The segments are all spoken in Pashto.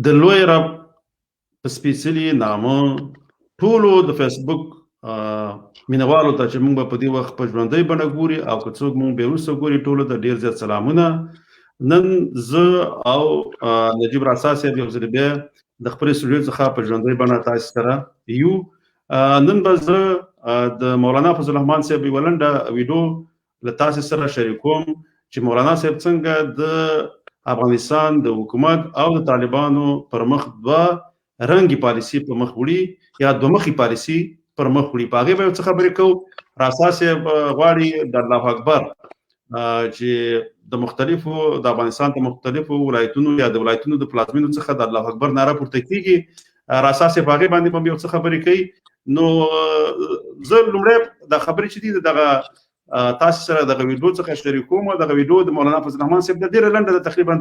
د لوی رب په سپېڅلي نامه ټولو د فیسبوک مینوالو ته چې موږ به په دې وخت په ژوندۍ بڼه ګوري او که څوک موږ به وروسته ګوري، ټولو ته ډیر زیات سلامونه. نن زه او نجیب راسا صاحب یو ځل بیا د خپلې سټوډیو څخه په ژوندۍ بڼه تاسو سره یو. نن به زه د مولانا فضل الرحمن صاحب یوه لنډه ویډیو له تاسو سره شریکوم چې مولانا صاحب څنګه د افغانستان د حکومت او د طالبانو پر مخ دوه رنګي پالیسي په مخ وړي یا دوه مخي پالیسي پر مخ وړي. په هغې به یو څه خبرې کوو. راسا صاحب غواړي د الله اکبر چې د مختلفو د افغانستان د مختلفو ولایتونو یا د ولایتونو د پلازمینو څخه د الله اکبر ناره پورته کیږي. راسا صاحب هغې باندې به یو څه خبرې کوي. نو زه لومړی دا خبرې چې دي دغه تاسو سره دغه ویډیو څخه شریکوم. دغه ویډیو د مولانا فضل الرحمن صاحب د ډیره لنډه ده، تقریبا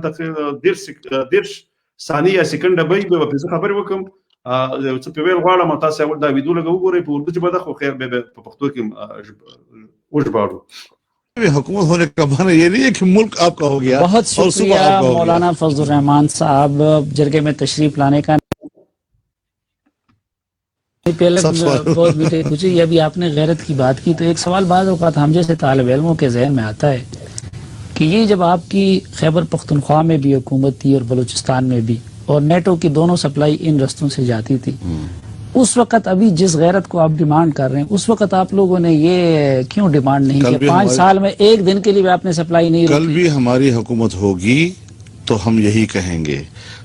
30 ثانیه یا سیکنډه به وي، به زه خبرې وکم. یو څه په ویل غواړم تاسو اول دا ویډیو لږه وګورئ په اردو ژبه ده، خو خیر به په پښتو کې وژباړو. हुकूमत होने का माना ये नहीं है कि मुल्क आपका हो गया। बहुत शुक्रिया मौलाना फजल रहमान साहब जरगे में तशरीफ लाने का। पहले बहुत मीठे पूछे, ये अभी आपने गैरत की बात की तो एक सवाल बाज़ औक़ात हम जैसे तालिब इल्मों के जहन में आता है कि ये जब आपकी खैबर पख्तूनख्वा में भी हुकूमत थी और बलूचिस्तान में भी और नेटो की दोनों सप्लाई इन रस्तों से जाती थी, उस वक्त अभी जिस गैरत को आप डिमांड कर रहे हैं उस वक्त आप लोगों ने ये क्यों डिमांड नहीं किया? 5 साल में एक दिन के लिए भी आपने सप्लाई नहीं। कल भी हमारी हुकूमत होगी तो हम यही कहेंगे,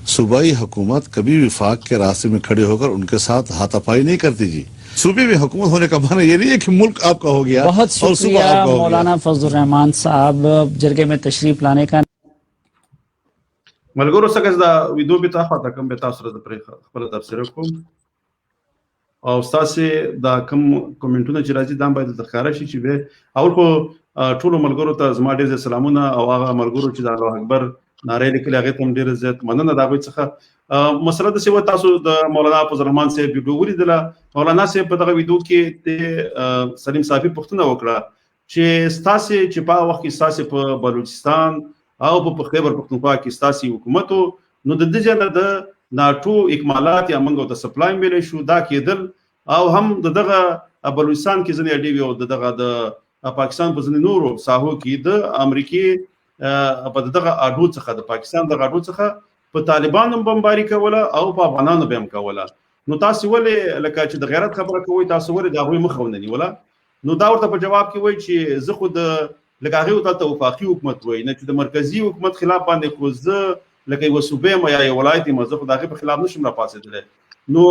सूबाई हुकूमत कभी विफाक के रास्ते में खड़े होकर उनके साथ हाथापाई नहीं करती जी। सूबे में हुकूमत होने का माना ये नहीं है कि मुल्क आपका हो गया। बहुत शुक्रिया मौलाना फजल रहमान साहब जरगे में तशरीफ लाने का। ملګرو، څنګه دا ویډیو به تاسو ته کوم به تاسو سره پرې خپل تبصره کوم او تاسو دا کوم کومنټونه چې راځي دا باید ښکاره شي چې به اول خو ټولو ملګرو ته زما ډېر زیات سلامونه او هغه ملګرو چې د الله اکبر ناره لیکلې هغې ته هم ډېر زیات مننه د هغوی څخه. مسله داسې وه، تاسو د مولانا فضل الرحمن صاحب ویډیو ولیدله. مولانا صاحب په دغه ویډیو کې د سلیم صافي پوښتنه وکړه چې ستاسې چې په هغه وخت کې ستاسې په بلوچستان او په خیبر پښتونخوا کې ستاسې حکومت و، نو د دې ځای نه د ناټو اکمالات یا موږ ته سپلای ویلی شو دا کېدل، او هم د دغه بلوچستان کې ځینې اډې وې او د دغه د پاکستان په ځینې نورو ساحو کې د امریکې په دغه اډو څخه د پاکستان دغه اډو څخه په طالبانو هم بمباري کوله او په افغانانو به هم کوله. نو تاسو ولې لکه چې د غیرت خبره کوئ، تاسو ولې د هغوی مخه ونه نیوله؟ نو دا ورته په جواب کې وایي چې زه خو د لکه هغې ورته هلته وفاقي حکومت وایي نه چې د مرکزي حکومت خلاف باندې خو زه لکه یوه صوبه یم یا یو ولایت یم، زه خو د هغې په خلاف نشم راپاڅېدلی. نو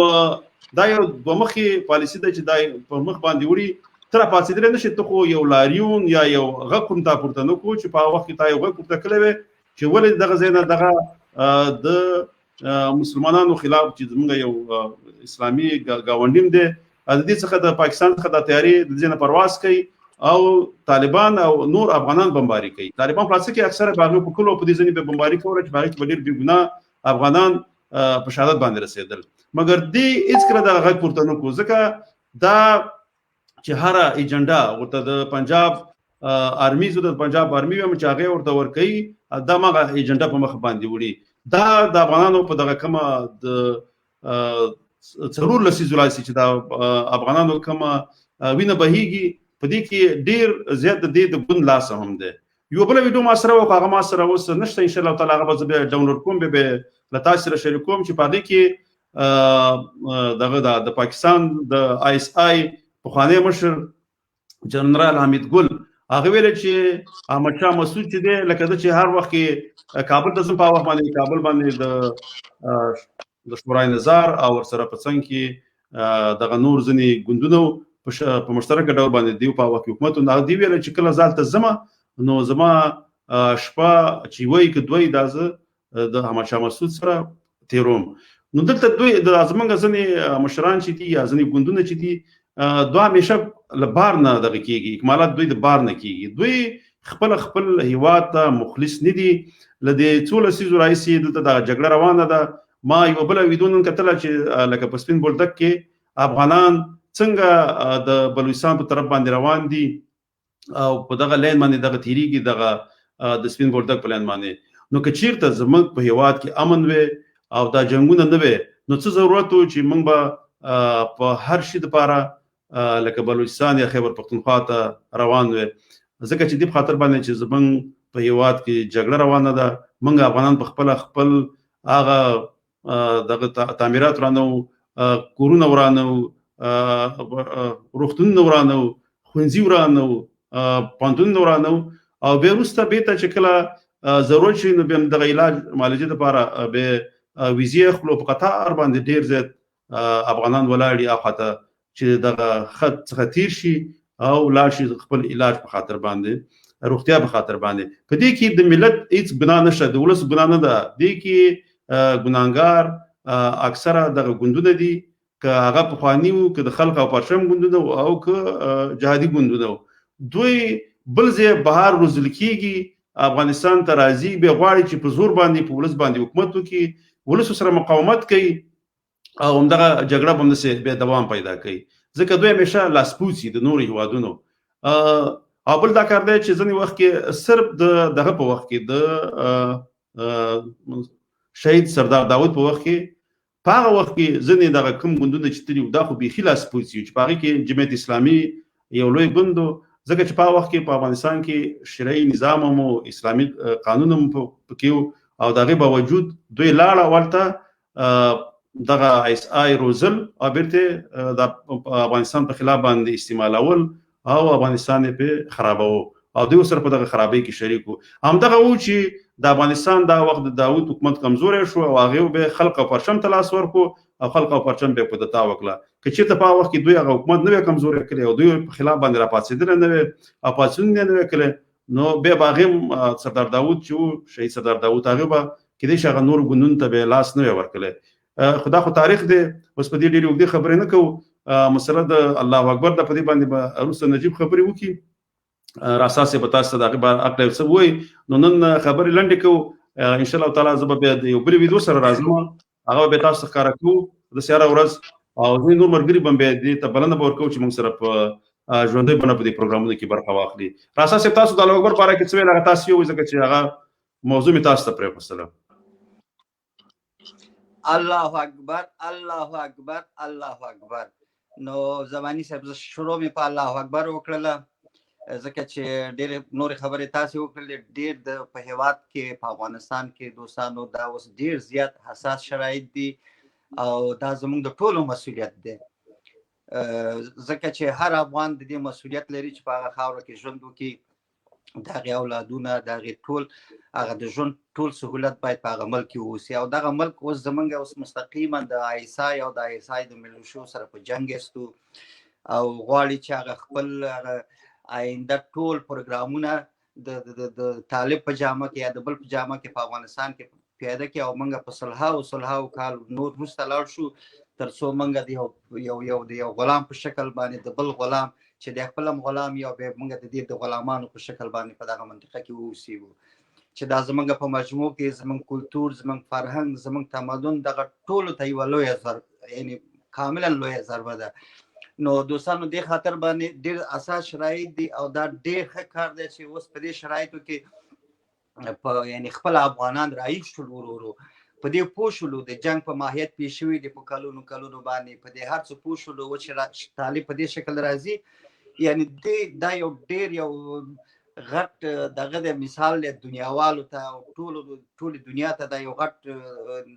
دا یو دوه مخې پالیسي ده چې دا پر مخ باندې وړي. ته راپاڅېدلی نه شې، ته خو یو لاریون یا یو غږ هم تا پورته نه کړو چې په هغه وخت کې تا یو غږ پورته کړی وی چې ولې دغه ځای نه دغه د مسلمانانو خلاف چې زموږ یو اسلامي ګاونډي هم دی، د دې څخه د پاکستان څخه د تیارې د دې نه پرواز کوي او طالبان او نور افغانان بمباري کوي. طالبان په څه کې اکثره به هغوی په کلو په دې ځینې به بمباري کوله چې په هغې کې به ډېر بېګناه افغانان په شهادت باندې رسېدل، مګر دې هېڅکله دغه غږ پورته نه کړو، ځکه دا چې هره ایجنډا ورته د پنجاب آرمي، زه د پنجاب آرمي وایم چې هغې ورته ورکوي، دا هماغه ایجنډا په مخ باندې وړي. دا د افغانانو په دغه کومه د 4 لسیزو راهیسې چې دا افغانانو کومه وینه بهیږي، په دې کې ډېر زیات د دې د ګوند لاس هم دی. یو بله ویډیو ما سره وه، خو هغه ما سره اوس نشته، ان شاء الله تعالی هغه به زه بیا ډاونلوډ کوم، بیا به له تاسو سره شریکوم چې په هغې کې دغه د پاکستان د آی اس آی پخوانی مشر جنرال حمید ګل هغه ویل چې احمد شاه مسعود چې دی لکه ده چې هر وخت کې کابل ته ځم، په هغه وخت باندې کابل باندې د شورای نظار او ورسره په څنګ کې دغه نور ځینې ګوندونه په مشترکه ډول باندې دیو په هغه وخت کې حکومت. نو هغه دی ویل چې کله زه هلته ځم نو زما شپه چې وایي که دوی دا زه د احمد شاه مسعود سره تېروم. نو دلته دوی د زمونږ ځینې مشران چې دي یا ځینې ګوندونه چې دي، دوی همیشه له بار نه دغه کېږي، اکمالات دوی د بار نه کېږي. دوی خپل هیواد ته مخلص نه دي. له دې څو لسیزو راهیسې دلته دغه جګړه روانه ده. ما یوه بله ویډیو نن کتله چې لکه په سپین بولدک کې افغانان څنګه د بلوچستان په طرف باندې روان دي او په دغه لین باندې دغه تیریږي، دغه د سپین بولدک په لین باندې. نو که چیرته زموږ په هیواد کې امن وي او دا جنگونه نه وي، نو څه ضرورت و چې موږ به په هر شي دپاره لکه بلوچستان یا خیبر پښتونخوا ته روان وي؟ ځکه چې دې په خاطر باندې چې زمونږ په هیواد کې جګړه روانه ده، موږ افغانان په خپله خپل هغه دغه تعمیرات ورانو، کورونه ورانو، روغتونونه ورانو، ښوونځي ورانو، پوهنتونونه ورانو، او بیا وروسته بیرته چې کله ضرورت شي نو بیا دغه علاج معالجې دپاره بیا ویزې اخلو. په قطار باندې ډېر زیات افغانان ولاړ دي اخوا ته چې دغه خط څخه تیر شي او لاړ شي خپل علاج په خاطر باندې، روغتیا په خاطر باندې. په دې کې د ملت هیڅ ګناه نشته، د ولس ګناه نه ده. دې کې ګناهګار اکثره دغه ګوندونه دي، که هغه پخواني وو، که د خلق او پرچم ګوندونه وو، او که جهادي ګوندونه وو. دوی بل ځای بهر روزل کیږي، افغانستان ته راځي، بیا غواړي چې په زور باندې په ولس باندې حکومت وکړي، ولس سره مقاومت کوي او همدغه جګړه به همداسې بیا دوام پیدا کوي، ځکه دوی همیشه لاسپوڅي د نورو هیوادونو. او بل دا کار دی چې ځینې وخت کې صرف د دغه په وخت کې د شهید سردار داود په وخت کې، په هغه وخت کې ځینې دغه کوم ګوندونه چې تللي وو دا خو بیخي لاسپوڅي وو، چې په هغې کې جمعیت اسلامي یو لوی ګوند و، ځکه چې په هغه وخت کې په افغانستان کې شرعي نظام هم و، اسلامي قانون هم پکې و، او د هغې باوجود دوی لاړه او هلته دغه آی اس آی روزل او بیرته د افغانستان په خلاف باندې استعمالول او افغانستان یې پرې خرابوو، او دوی سره په دغه خرابۍ کې شریک وو. همدغه وو چې د افغانستان دا وخت د داود حکومت کمزوری شو او هغې به خلق او پرچم ته لاس ورکړو او خلق او پرچم به کودتا وکړه. که چېرته په هغه وخت کې دوی هغه حکومت نه وی کمزوری کړی او دوی په خلاف باندې راپاڅېدلی نه وی او پاڅون یې نه وی کړی، نو بیا به هغې هم سردار داود چې و، شهید سردار داود، هغه به کېدای شي هغه نورو ګوندونو ته به یې لاس نه وی ورکړی. خو دا خو تاریخ دی، اوس په دې ډېرې اوږدې خبرې نه کوو. مسله د الله اکبر ده، په دې باندې به وروسته نجیب خبرې وکړي، راسا صاحب به تاسو ته د هغې په هکله یو څه ووایي. نو نن خبرې لنډې کوو، ان شاء الله تعالی زه به بیا د یو بلې ویډیو سره راځم، هغه به بیا تاسو ته ښکاره کوو داسې هره ورځ، او ځینې نور ملګري به هم بیا دې ته بلنه به ورکوو چې موږ سره په ژوندۍ بڼه په دې پروګرامونو کې برخه واخلي. راسا صاحب تاسو د الله اکبر په اړه کې څه ویل، هغه تاسو یې ووایئ، ځکه چې هغه موضوع مې تاسو ته پرېښوستله. الله اکبر، الله اکبر، الله اکبر. نو زمانی صاحب زه شروع مې په الله اکبر وکړله، ځکه چې ډېرې نورې خبرې تاسې وکړلې. ډېر د په هیواد کې په افغانستان کې دوستانو دا اوس ډېر زیات حساس شرایط دي او دا زموږ د ټولو مسؤلیت دی، ځکه چې هر افغان د دې مسؤلیت لري چې په هغه خاوره کې ژوند وکړي، د هغې اولادونه، د هغې ټول هغه د ژوند ټول سهولت باید په هغه ملک کې اوسي. او دغه ملک اوس زمونږ اوس مستقیما د آی اس آی او د آی اس آی د ملیشو سره په جنګ استو او غواړي چې هغه خپل هغه آینده ټول پروګرامونه د طالب په جامه کې یا د بل په جامه کې په افغانستان کې پیاده کړي، او موږ په سلهاو سلهاو کال نور وروسته لاړ شو تر څو موږ د یو یو یو د یو غلام په شکل باندې د بل غلام چې د خپل هم غلام یو بیا موږ د دې د غلامانو په شکل باندې په دغه منطقه کې واوسیږو، چې دا زموږ په مجموع کې زموږ کلتور، زموږ فرهنګ، زموږ تمدن دغه ټولو ته یوه لویه ضربه، یعنی کاملا لویه ضربه ده. نو دوستانو دې خاطر باندې ډېر اساس شرایط دي او دا ډېر ښه کار دی چې اوس په دې شرایطو کې په یعنی خپل افغانان رایج شول، ورو ورو په دې پوه شولو، د جنگ په ماهیت پوه شوي دي، په کلونو کلونو باندې په دې هر څه پوه شولو چې طالب په دې شکل راځي. یعنی دې دا یو ډېر یو غټ دغه د مثال دی دنیاوالو ته او ټولې دنیا ته دا یو غټ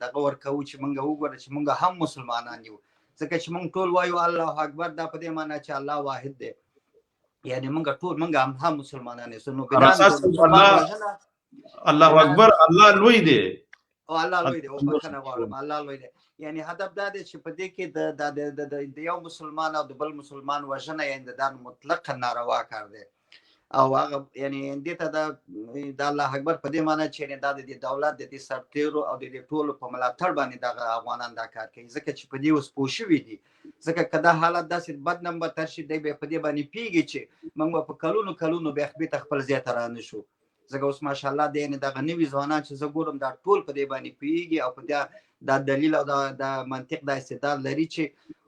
دغه ورکوو چې موږ وګوره چې موږ هم مسلمانان یو، ځکه چې موږ ټول وایو الله اکبر، دا په دې معنی چې الله واحد دی، یعنی موږ ټول موږ هم مسلمانان یو. نو بنا الله اکبر، الله لوی دی او الله لوی دی، او بخښنه غواړم، الله لوی دی. یعنی هدف دا دی چې په دې کې د یو مسلمان او د بل مسلمان وژنه یعنی دا مطلقاً ناروا کار دی. او هغه یعنی دې ته د الله اکبر په دې معنی چې یعنی دا د دې دولت د دې سرتېرو او د دې ټولو په ملاتړ باندې دغه افغانان دا کار کوي، ځکه چې په دې اوس پوه شوي دي. ځکه که دا حالت داسې بد نمبر تر شي، دی بیا په دې باندې پوهېږي چې موږ به په کلونو کلونو بیا بېرته خپل ځای ته رانه شو. ځکه اوس ماشاءالله دی یعنی دغه نوي ځوانان چې زه ګورم دا ټول په دې باندې پوهېږي او په دا دلیل او دا منطق دا استدلال لري چې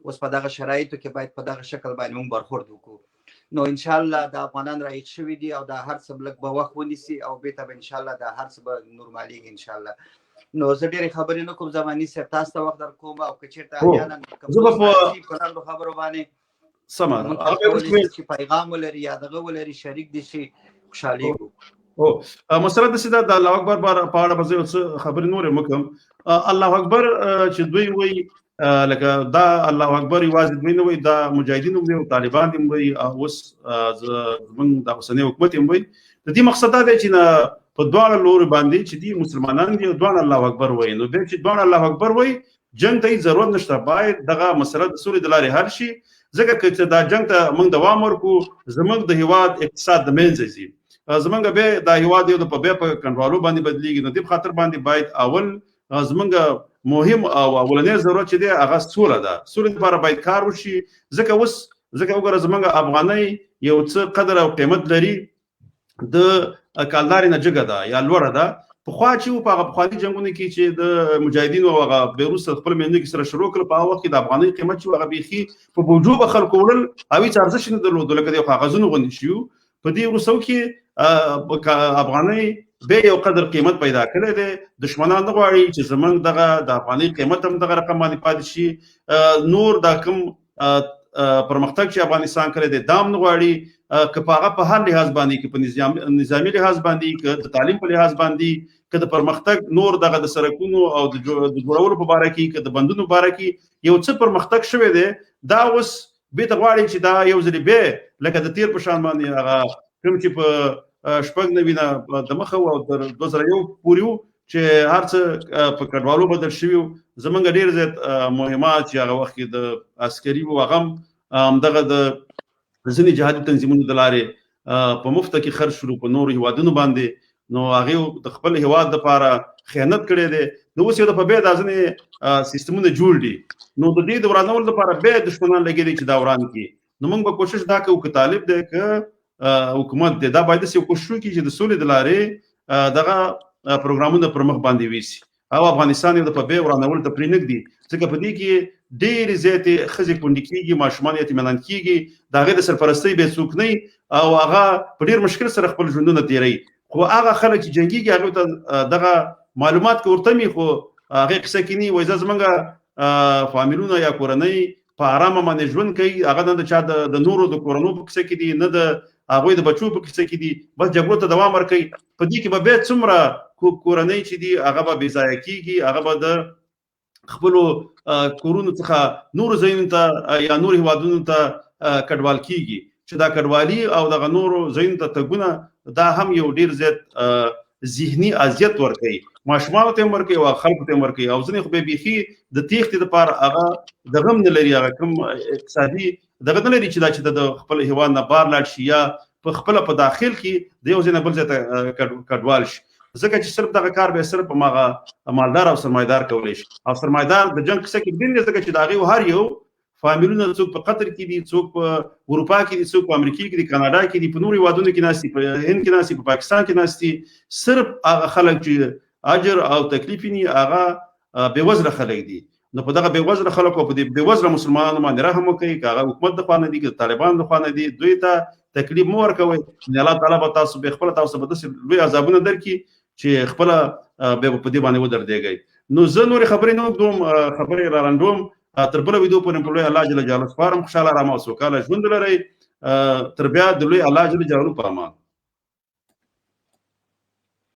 اوس په دغه شرایطو کې باید په دغه شکل باندې موږ برخورد وکړو. نو ان شاء الله د افغانان رايښ شوي دي او دا هر څه لږ به وخت ونیسي او بیرته به ان شاء الله دا هر څه به نورمالېږي ان شاء الله. نو زه ډېرې خبرې نه کوم، زماني صاحب تاسو ته وخت درکوم، او که چېرته احیانا په لنډو خبرو باندې سمه ده کولی شي چې پیغام ولري یا دغه ولري، شریک دي شي، خوشحالېږو. او مسله داسې ده، د الله اکبر په اړه به زه یو څه خبرې نورې وکړم. الله اکبر چې دوی وایي، لکه دا الله اکبر یوازې دوی نه وایي، دا مجاهدین هم وایي او طالبان هم وایي او اوس زمونږ د اوسنی حکومت هم وایي. د دې مقصد دا دی چې نه په دواړه لورو باندې چې دي مسلمانان دي او دواړه الله اکبر وایي، نو بیا چې دواړه الله اکبر وایي جنگ ته هیڅ ضرورت نشته، باید دغه مسله د سولې د لارې حل شي. ځکه که چې دا جنگ ته موږ دوام ورکو، زموږ د هیواد اقتصاد د منځه ځي، زمونږ به دا هیواد یو د په بیا په کنډوالو باندې بدلیږي. نو دې خاطر باندې باید اول زمونږ مهم او اولنی ضرورت چې دی هغه سوله ده. سولې لپاره باید کار وشي، ځکه اوس ځکه وګوره زمونږ افغانۍ یو څه قدر او قیمت لري، د کالدارې نه جګه ده یا لوړه ده. پخوا چې په هغه پخواني جنګونو کې چې د مجاهدینو او هغه بیروس خپل مېندو کې سره شروع کړل، په هغه وخت کې د افغانۍ قیمت چې هغه بیخي په بوجو به خلکو وړل او هیڅ ارزښت نه درلود، لکه د کاغذونو غوندې شي. په دې وروستو کې افغانۍ بیا یو قدر قیمت پیدا کړی دی. دښمنان نه غواړي چې زمونږ دغه د افغانۍ قیمت هم دغه رقم باندې پاتې شي. نور دا کوم پرمختګ چې افغانستان کړی دی دا هم نه غواړي، که په هغه په هر لحاظ باندې، که په نظامي لحاظ باندې، که د تعلیم په لحاظ باندې، که د پرمختګ نور دغه د سرکونو او د جوړولو په باره کې، که د بندونو په باره کې یو څه پرمختګ شوی دی، دا اوس بیرته غواړي چې دا یو ځلې بیا لکه د تیر په شان باندې هغه کوم چې په 96 نه د مخه او تر 2001 پورې وو چې هر څه په کډوالو بدل شوي وو. زمونږ ډېر زیات مهمات چې هغه وخت کې د عسکري وو، هغه هم دغه د ځینې جهادي تنظیمونو د لارې په مفته کې خرڅ شول په نورو هیوادونو باندې. نو هغې د خپل هیواد دپاره خیانت کړی دی. نو اوس یو دفعه بیا دا ځینې سیستمونه جوړ دي، نو د دې د ورانولو دپاره بیا دښمنان لګېدي چې دا وران کړي. نو موږ به کوشش دا کوو که طالب دی که حکومت دی، دا باید داسې یو کوشش وکړي چې د سولې د لارې دغه پروګرامونه پر مخ باندې ویسي او افغانستان یې د په بیا ورانولو ته پرې نه ږدي. ځکه په دې کې ډېرې زیاتې ښځې کونډې کېږي، ماشومان یتیمانان کېږي، د هغې د سرپرستۍ بیا څوک نه او هغه په ډېر مشکل سره خپل ژوندونه تېروي. خو هغه خلک چې جنګېږي هغوی ته دغه معلومات که ورته مي، خو هغې قصه کې نه وایي. زمونږ فامیلونه یا کورنۍ په آرامه باندې ژوند کوي، هغه نه د چا د نورو د کورنو په کیسه کې دي، نه د هغوی د بچو په کیسه کې دي، بس جګړو ته دوام ورکوي. په دې کې به بیا څومره کورنۍ چې دي هغه به بېځایه کېږي، هغه به د خپلو کورونو څخه نورو ځایونو ته یا نورو هیوادونو ته کډوال کېږي، چې دا کډوالي او دغه نورو ځایونو ته تګونه دا هم یو ډېر زیات ذهني اذیت ورکوي، ماشومانو ته هم ورکوي او خلکو ته هم ورکوي. او ځینې خو بیا بیخي د تېښتې دپاره هغه د غم نه لري، هغه کوم اقتصادي دغه نه لري چې دا چې د خپل هیواد نه بار لاړ شي یا په خپله په داخل کې د یو ځای نه بل ځای ته کډوال شي. ځکه چې صرف دغه کار به صرف هماغه مالدار او سرمایدار کولی شي، او سرمایدار د جنګ قصه کې ډېر دی، ځکه چې د هغې هر یو فامیلونه څوک په قطر کې دي، څوک په اروپا کې دي، څوک په امریکا کې دي، کاناډا کې دي، په نورو هیوادونو کې ناست دي، په هند کې ناست دي، په پاکستان کې ناست دي. صرف هغه خلک چې اجر او تکلیف یې هغه بېوزله خلک دي. نو په دغه بېوزله خلکو او په دې بېوزله مسلمانانو باندې رحم وکړئ، که هغه حکومت د خوا نه دي، که د طالبانو د خوا نه دي، دوی ته تکلیف مه ورکوئ. الله تعالی به تاسو به خپله تاسو به داسې لوی عذابونه درکړي چې خپله بیا به په دې باندې ودردېږئ. نو زه نورې خبرې نه اوږدوم، خبرې را لنډوم. تر بله ویډیو پورې په لوی الله جل جلاله سپارم. خوشحاله، ارامه او سوکاله ژوند ولرئ. تر بیا د لوی الله جل جلاله په امان.